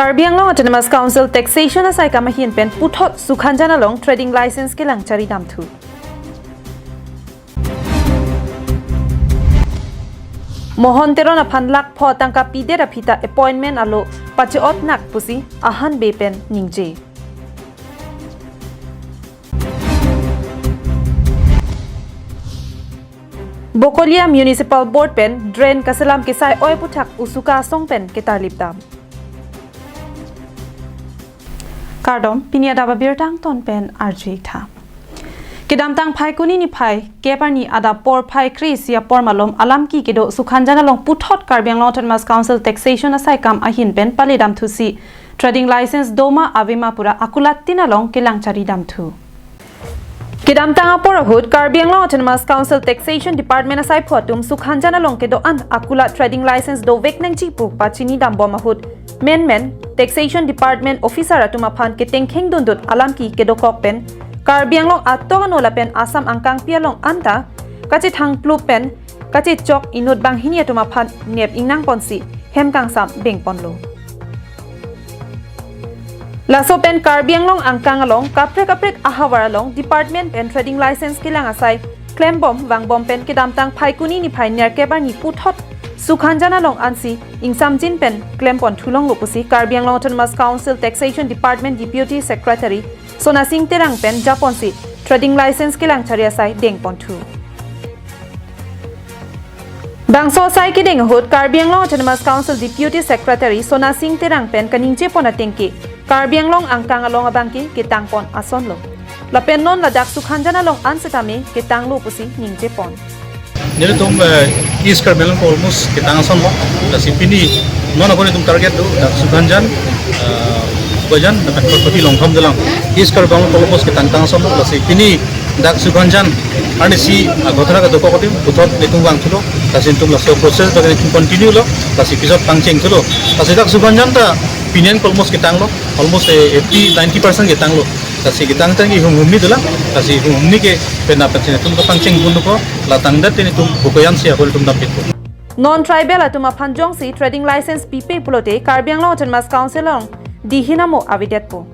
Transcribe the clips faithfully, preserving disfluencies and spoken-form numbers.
Karbi Anglong Autonomous Council Taxation asaikam ahin pen puthot Sukhanjan along trading license kelang chari damthu. Mohon Teron aphan lakh pho tangka pidet aphi ta appointment alo pache-otnang pusi ahan be pen ningje. Bokolia Municipal Board pen drain kaselam kesai oi aputhak Usuka asong pen ketarlip dam. Kardom, pini adap abirta angton pen arju-ik tha. Kedamtang Phaikuni niphai kep arni adap porphai kre-isi apor malom alamki kedo Sukhanjan along puthot Karbi Anglong Autonomous Council Taxation asaikam ahin pen pale damthusi trading license doma avema pura akulat tin along kelang chari damthu. Kedamtang apor ahut Karbi Anglong Autonomous Council Taxation Department asaiphu atum Sukhanjan along kedo-an akulat trading license dovek nangji pu pachini dambom ahut menmen Taxation Department officer atum aphan ketengkheng dundut alamki kedokok pen Karbi Anglong atok ano lapen Assam angkangpi along anta kachethangplup pen kachechok inut banghini atum aphan nep ingnang ponsi hem kangsam bengponlo. Laso pen Karbi Anglong angkang along kaprek kaprek ahavar along department pen trading license kelang asai klembom vangbom pen kedamtang Phaikuni niphai nerkep arni puthot Sukhanjan along ansi ingsamjin pen klempon thulonglo pusi Karbi Anglong Autonomous Council Taxation Department Deputy Secretary Sonasing Terang pen japonsi trading license kelang chari asai dengponthu. Bangso asai kedeng ahut Karbi Anglong Autonomous Council Deputy Secretary Sonasing Terang pen kaningjepon atengke Karbi Anglong angkang along abangke ketangpon asonlo. Lapen non ladak Sukhanjan along an setame ketanglo pusi ningjepon. Nelitum, eh, East Karbi Anglong almost ketang asonlo. Lasi pini non ako nelitum target do dak Sukhanjan, eh, Bokajan, lapen Kharkhopi Longkham dolang. East Karbi Anglong almost ketangtang asonlo. Lasi pini dak Sukhanjan arnisi, ah, ghotona kadokok adim puthot nelitum vangthulo. Lasi nelitum laso process bagi nelitum continue lo. Lasi pisot pangchengthulo. Lasi dak Sukhanjan ta pini an almost ketanglo. Almost, eh, eighty, ninety percent ketanglo. Lasi ketangtang ihum humni dolang. Lasi ihum humni ke penap pen si nelitum kapangcheng pun ko. La tangdet te nelitum Bokajan si ako nelitum dampitpo. Non tribal atum aphan jongsi trading license pipe pulote Karbi Anglong Autonomous Council along dihin amo avedetpo.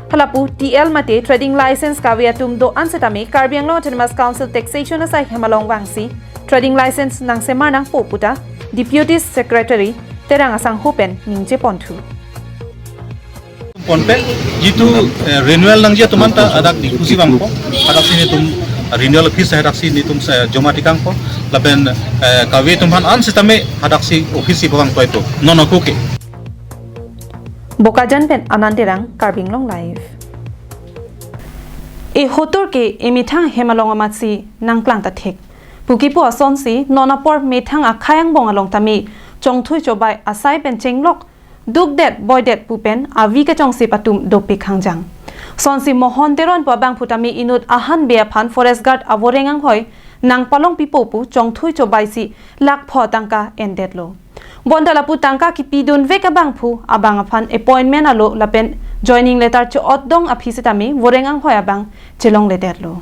Halapu T L mate trading license kave atum do-an setame Karbi Anglong Autonomous Council Taxation asai hem along vangsi trading license nangsemar nangpo puta Deputy Secretary Terang asangho pen ningjeponthu. Ponpen, jitu, eh, renewal nangji atum anta adak Diphu si vangpo, hadak si nelitum renewal office hadak si nelitum, eh, joma tikangpo, lapen, eh, kave atum aphan an setame hadak si office si vangpo itu, non ako ke. Bokajan pen Anand Terang, Karbi Anglong Live. E hotur ke emethang hem along amatsi nangklang ta thek. Pukipu asonsi non apor methang akhei angbong along tame chongthui chobai asai pen chenglok dukdet boidet pu pen avi kachongsi patum dopik hangjang. Sonsi Mohon Teron pu abangphu tame inut ahan be aphan Forest Guard avoreng anghoi nangpalong pipo pu chongthui chobai si lakh pho tangka endetlo. Bonta lapu tangka kipidunvek abangphu abang aphan appointment alo lapen joining letter cho-otdong aphi setame voreng anghoi abang chelongledetlo.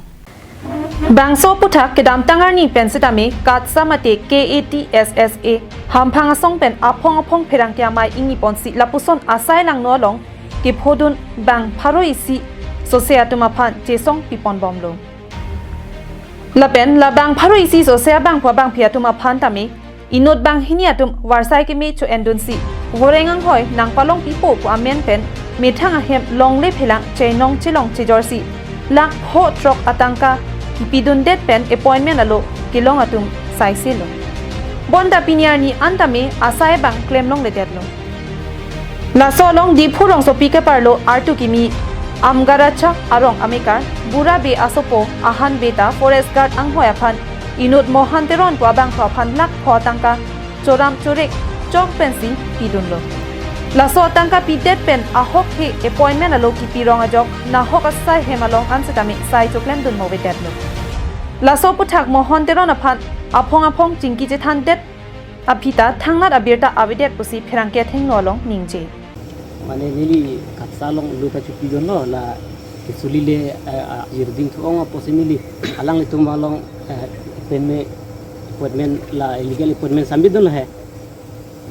Bangso aputhak kedamtang arni pen setame KATSA mate K A T S S A hamphang asong pen aphong aphong pherangke amei ingniponsi lapuson asai langno along kephodun bang pharo isi sose atum aphan chesong piponbomlo. Lapen la bang pharo isi sose abangphu abangphi atum aphan tame inut banghini atum varsai keme cho-endunsi voreng anghoi nangpalong pipo pu amen pen methang ahem longle phelang chenong chelong chejorsi lakh pho throk atangka kipidundet pen appointment alo kelong atum saisilo. Bonta pini arni an tame asai abang klemlongledetlo. Laso along Diphu rongsopi keparlo artu kimi Amgaracha arong amekar Bura Bey asopo ahan beta Forest Guard anghoi aphan inut Mohon Teron pu abangphu aphan lakh pho tangka choram chorek chok pensi pidunlo. Laso tangka pidet pen ahok he appointment alo kipirong ajok nahok asai hem along an setame sai choklemdun movedetlo. Laso aputhak Mohon Teron aphan aphong aphong chingki chethandet aphi ta thangnat abirta avedet pusi pherangke athengno along ningje. Mane neli KATSA along lo ta chupidunlo la kesuli le, eh, ah, jirding thu-ong apotsi neli alanglitum along, eh, appointment, appointment la illegal appointment sambidunlo he.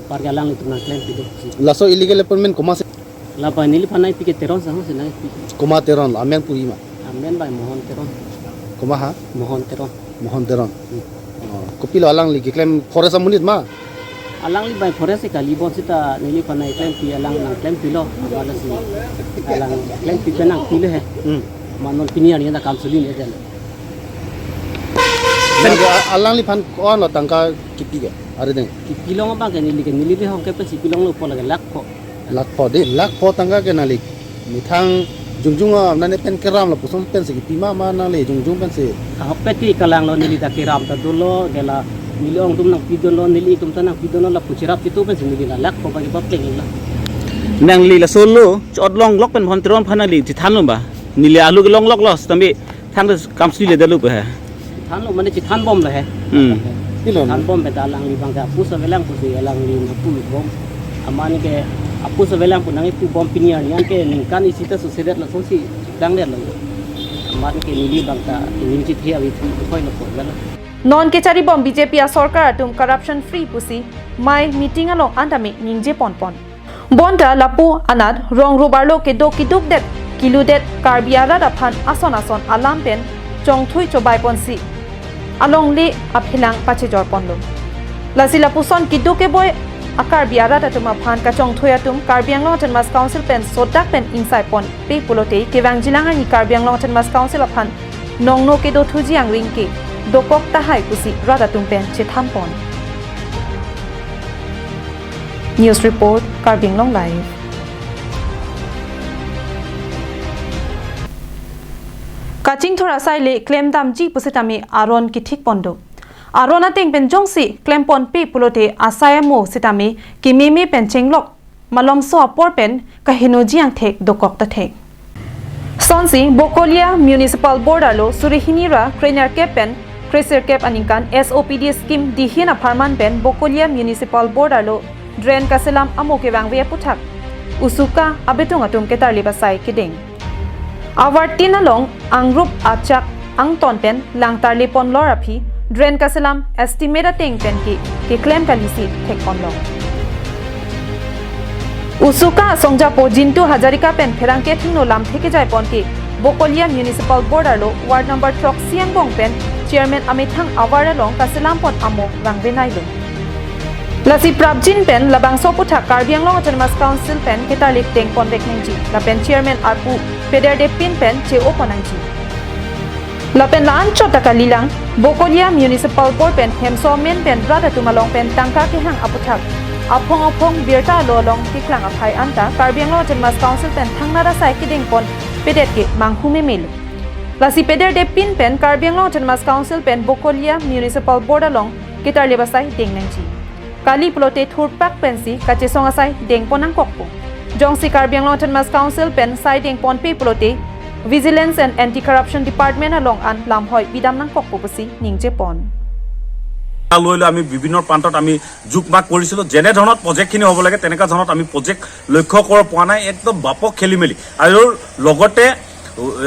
Anparke alanglitum nangklempidun si. Laso illegal appointment komatsi? Lapen neliphan nangpi ke Teron sangho si nangpi. Komat Teron, amen pu ima. Amen bai Mohon Teron. Komat ha? Mohon Teron. Mohon Teron. Hmm. Oh, kopilo alangli keklem forest amonit ma? Alangli bai forest si kali, bonsita neliphan nangklempi, alang nangklempilo. Amat lasi alang klempi pen nangpilo he. Hmm. Amat non pini arni ta kam suli ne jalo. Nang alangliphan ko-an lo tangka kipi ke? Are deng. Kipilong abang ke neli ke, neli bihong ke pensi pilonglo po lake lakh pho. Lakh pho dei, lakh pho tangka ke nangli methang jongjung a nangli pen keram lapuson pensi kipi ma, ma nangli jongjung pensi? Ahok peti kalanglo, neli ta keram ta dolo, dela neli ong atum nangpidunlo, neli atum ta nangpidunlo, lapu cherap chitu pensi neli la lakh pho bagi bap teng la. Nangli laso lo, chot longlok pen Mohon Teron aphan nangli chethanlo ba? Neli alu ke longloklo, sitame thang kam suli le dalu pe he. Thanlo mane chethanbomlo he. Hmm. Pilo? Thanbom beta alangli abang ke apus avelang pusi alangli nangpubom. Amat ke apus avelang pu nangkipubom, pini arni an ke ningkan isi ta susedet lasonsi dangdetlo. Amat ke neli abang ta ningchit he avi thu khoilo po jalo. Non kecharibom B J P asorkar atum corruption free pusi mai meeting along anta me ningje ponpon. Bonta lapu anat rong rup arlo kedo kidukdet kiludet Karbi arat aphan ason ason alam pen chongthui chobaiponsi alongle aphelang pachejorponlo. Lasi lapuson kiduk keboi a-Karbi arat atum aphan kachongthui atum Karbi Anglong Autonomous Council pen sodak pen ingsaiponpe pulote kevangjilang arni Karbi Anglong Autonomous Council aphan nongno kedo thuji angring ke dokok tahai pusi rat atum pen chethanpon. News report, Karbi Anglong Live. Kachingthur asai le klemdamji pusitame aron kithikpon do. Aron ateng pen jongsi klemponpe pulote asai amo sitame kememe pen chenglok malomso apor pen kahenoji angthek dokok ta thek. Sonsi Bokolia Municipal Board arlo suri hini ra krenerkep pen kresirkep aningkan S O P D scheme dihin apharman pen Bokolia Municipal Board arlo drain kaselam amo kevangve aputhak usuka abetung atum ketarlip asai kedeng. Avartin along angrup achak angton pen lang tarlipon lor aphi drain kaselam estimate ateng pen ke keklem kalisi thekponlong. Usuka asongjapo Jintu Hazarika pen pherangke thengno lamthe kejaipon ke Bokolia Municipal Board arlo ward number throksi angbong pen chairman amethang avar along kaselampon amo vangvenailo. Lasi prapjin pen labangso aputhak Karbi Anglong Autonomous Council pen ketarlip dengponvek nangji. Lapen chairman arpu Pederdepin pen che-opon nangji. Lapen la-anchot ta kalilang, Bokolia Municipal Board pen hemso amen pen rat atum along pen tangka kehang aputhak aphong aphong birta alo along keklang aphai anta Karbi Anglong Autonomous Council pen thangnat asai kedengponpedet ke manghu memelo. Lasi Pederdepin pen Karbi Anglong Autonomous Council pen Bokolia Municipal Board along ketarlip asai deng nangji. Kali pulote thurpak pensi kachesong asai dengpon nangkokpo. Jongsi Karbi Anglong Autonomous Council pen sai dengponpe pulote Vigilance and Anti-Corruption Department along an lamhoi pidam nangkokpo pusi ningjepon. লৈ লৈ আমি বিভিন্ন প্ৰান্তত আমি জোখ মাখ কৰিছিলো, যেনে ধৰণৰ প্ৰজেক্টখিনি হ'ব লাগে তেনেকুৱা ধৰণত আমি প্ৰজেক্ট লক্ষ্য কৰিব পৰা নাই। একদম ব্যাপক খেলি মেলি আৰু লগতে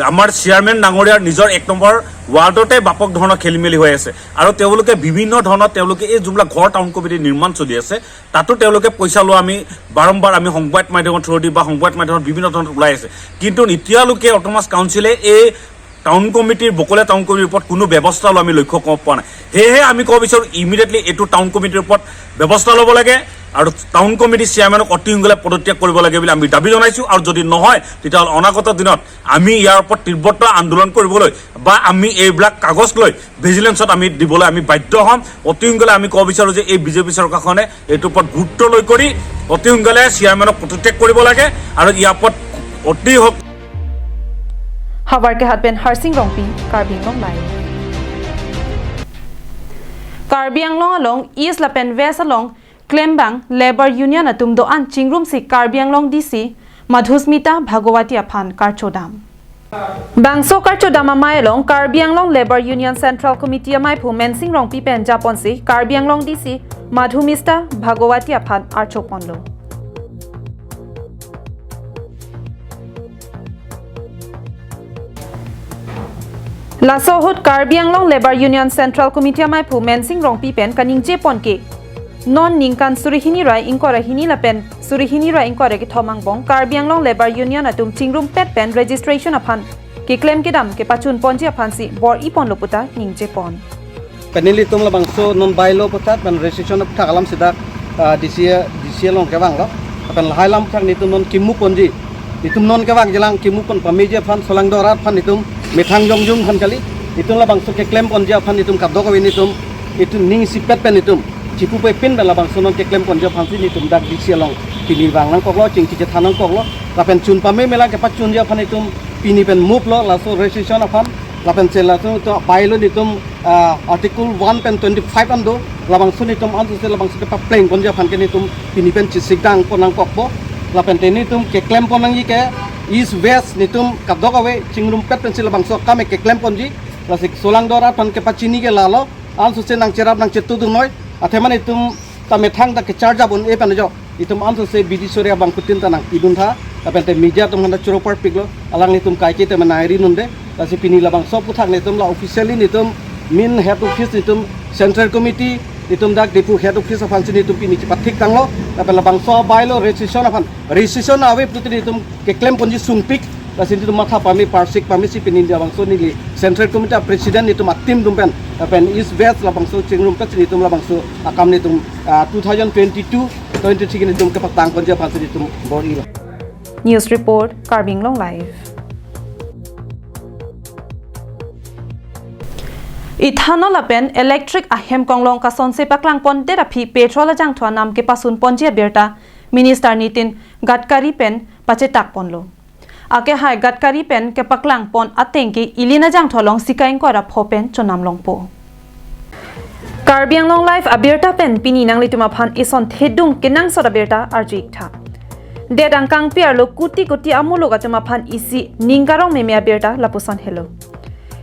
আমাৰ চেয়াৰমেন ডাঙৰীয়াৰ নিজৰ এক নম্বৰ ৱাৰ্ডতে ব্যাপক ধৰণৰ খেলি মেলি হৈ আছে আৰু তেওঁলোকে বিভিন্ন ধৰণৰ তেওঁলোকে এই যোনবিলাক ঘৰ টাউন কমিটি নিৰ্মাণ চলি আছে তাতো তেওঁলোকে পইচা লোৱা আমি বাৰম্বাৰ আমি সংবাদ মাধ্যমৰ থ্ৰুদি বা সংবাদ মাধ্যমত বিভিন্ন ধৰণত ওলাই আছে। কিন্তু এতিয়ালৈকে অট'নমাছ কাউন্সিলে এই টাউন কমিটিৰ, বকলীয়া টাউন কমিটিৰ ওপৰত কোনো ব্যৱস্থা লোৱা আমি লক্ষ্য ক-, পোৱা নাই। সেয়েহে আমি ক'ব বিচাৰোঁ, ইমিডিয়েটলি এইটো টাউন কমিটিৰ ওপৰত ব্যৱস্থা ল'ব লাগে আৰু টাউন কমিটিৰ চেয়াৰমেনক অতি সোনকালে পদত্যাগ কৰিব লাগে বুলি আমি দাবী জনাইছোঁ। আৰু যদি নহয়, তেতিয়াহ'লে অনাগত দিনত আমি ইয়াৰ ওপৰত তীব্ৰতৰ আন্দোলন কৰিবলৈ বা আমি এইবিলাক কাগজ লৈ ভিজিলেন্সত আমি দিবলৈ আমি বাধ্য হ'ম। অতি সোনকালে আমি ক'ব বিচাৰোঁ যে এই বিজেপি চৰকাৰখনে এইটোৰ ওপৰত গুৰুত্ব লৈ কৰি অতি সোনকালে চেয়াৰমেনক পদত্যাগ কৰিব লাগে আৰু ইয়াৰ ওপৰত অতি সক- Havar Kehat pen Harsing Rongpi, Karbi Anglong Live. Karbi Anglong along East lapen West along klembang Labour Union atum do-an chingrumsi Karbi Anglong D C Madhusmita Bhagawati aphan karchodam. Bangso karchodam amei along Karbi Anglong Labour Union Central Committee ameiphu Mensing Rongpi pen japonsi Karbi Anglong D C Madhusmita Bhagawati aphan archoponlo. Laso ahut Karbi Anglong Labour Union Central Committee ameiphu Mensing Rongpi pen kaningjepon ke Non ningkan suri hini ra ingkoi ra hini lapen suri hini ra ingkoi ra kethom angbong Karbi Anglong Labour Union atum chingrumpet pen registration aphan keklem kedam kepachun ponji aphansi bor-i ponlo puta ningje pon. Pen nelitum labangso non bylaw aphuthak pen registration aphuthak alam seta, ah, D C, D C along kevanglo. Pen lahai alam aphuthak netum non kimu ponji. Netum non kevangjilang kimu pon pameji aphan solang do-an aphan netum methang jongjung aphan kali. Netum labangso keklem ponji aphan netum kadokave netum, netum ning isipet pen netum chipu pepin pen labangso non keklem ponji aphansi netum dak D C along pini vang nangkoklo, chingki chethan nangkoklo. Lapen chun pame mela kepachunji aphan netum pini pen move lo laso registration aphan. Lapen che laso to bylaw netum, ah, Article one pen twenty-five an do, labangso netum ansose labangso kepapleng ponji aphan ke netum pini pen chisikdang pon nangkokpo. Lapen te netum keklem pon nangji ke East West netum kadokave chingrumpet pensi labangso akam keklem ponji. Lasi solang do-an aphan kepachini ke lalo, ansose nangcherap nangchetudun noi. Athema netum ta methang ta kecharge abon e pen jo. Itum ansose bidi sore abangphutin ta nangpidun tha. Lapen te media atum aphan ta choro parpiklo. Alanglitum kaike te menai ri nunde. Lasi pini labangso aphuthak netum la officially netum main head office netum central committee netum dak Diphu head office aphansi netum pini chepathik tanglo. Lapen labangso bylaw registration aphan, registration ave putin netum keklem ponji sungpik. Lasi netum matha pame parsik pamesi pini labangso neli central committee president netum a-team atum pen, pen East West labangso chingrumpetsi netum labangso akam netum, ah, two thousand twenty-two twenty-three netum kepatang ponji aphansi netum bor-ilo. News report, Karbi Anglong Live. Ethanol lapen electric ahem konglong kasonse paklang pondet aphi petrol ajangthu anam kepasun ponji abirta Minister Nitin Gadkari pen pachetak ponlo. Akehai Gadkari pen kepaklang pon ateng ke Elin ajangthu along sika ingkoi ra pho pen chonam longpo. Karbi Anglong Live abirta pen pini nanglitum aphan ison thedung kenangsot abirta arju-ik tha. Det angkangpi arlo kuti kuti amuluk atum aphan isi ning karong meme abirta lapuson helo.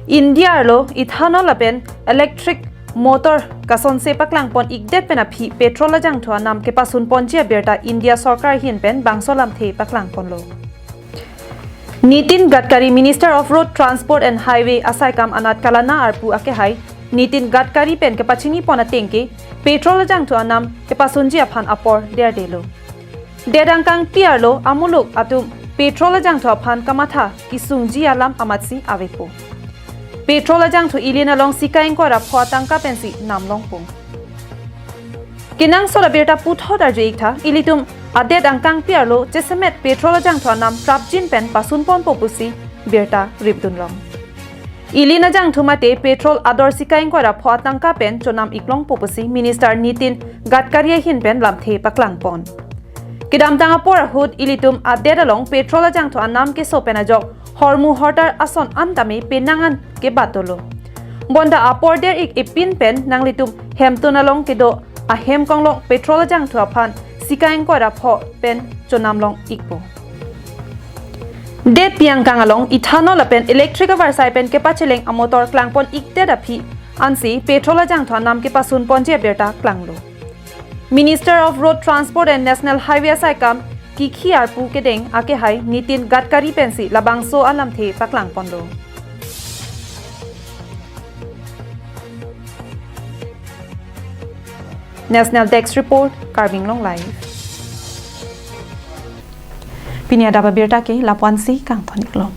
India arlo ethanol lapen electric motor kasonse paklang pon-ikdet pen aphi petrol ajangthu anam kepasun ponji abirta India sorkar ahin pen bangso lamthe paklang ponlo. Nitin Gadkari, Minister of Road Transport and Highway asaikam anat Kalana arpu akehai Nitin Gadkari pen kepachini pon ateng ke petrol ajangthu anam kepasunji aphan apor derdelo. Det angkangpi arlo amuluk atum petrol ajangthu aphan kamatha kesungji alam amatsi avepo. Petrol ajangthu Elin along sika ingkoi ra pho atangka pensi nam longpo. Kenangsot abirta puthot arju-ik tha, ilitum adet angkangpi arlo chesemet petrol ajangthu anam prapjin pen pasun ponpo pusi birta ripdun long. Elin ajangthu mate petrol ador sika ingkoi ra pho atangka pen chonam-ik longpo pusi Minister Nitin Gadkari ahin pen lamthe paklang pon. Kedamtang apor ahut ilitum adet along petrol ajangthu anam keso pen ajok hormu hortar ason an tame penang an kebat dolo. Bonta apor der-ik epin pen nanglitum hemtun along kedo ahem konglong petrol ajangthu aphan sika ingkoi ra pho pen chonam long-ikpo. Det pi angkang along ethanol lapen electric avarsai pen kepacheleng amotor klang pon-ikdet aphi ansi petrol ajangthu anam kepasun ponji abirta klanglo. Minister of Road Transport and National Highway asaikam kikhi arpu kedeng akehai Nitin Gadkari pensi labangso alamthe paklang ponlo. National Desk Report, Karbi Anglong Live. Pini adap abirta ke lapu-ansi kangton-iklo.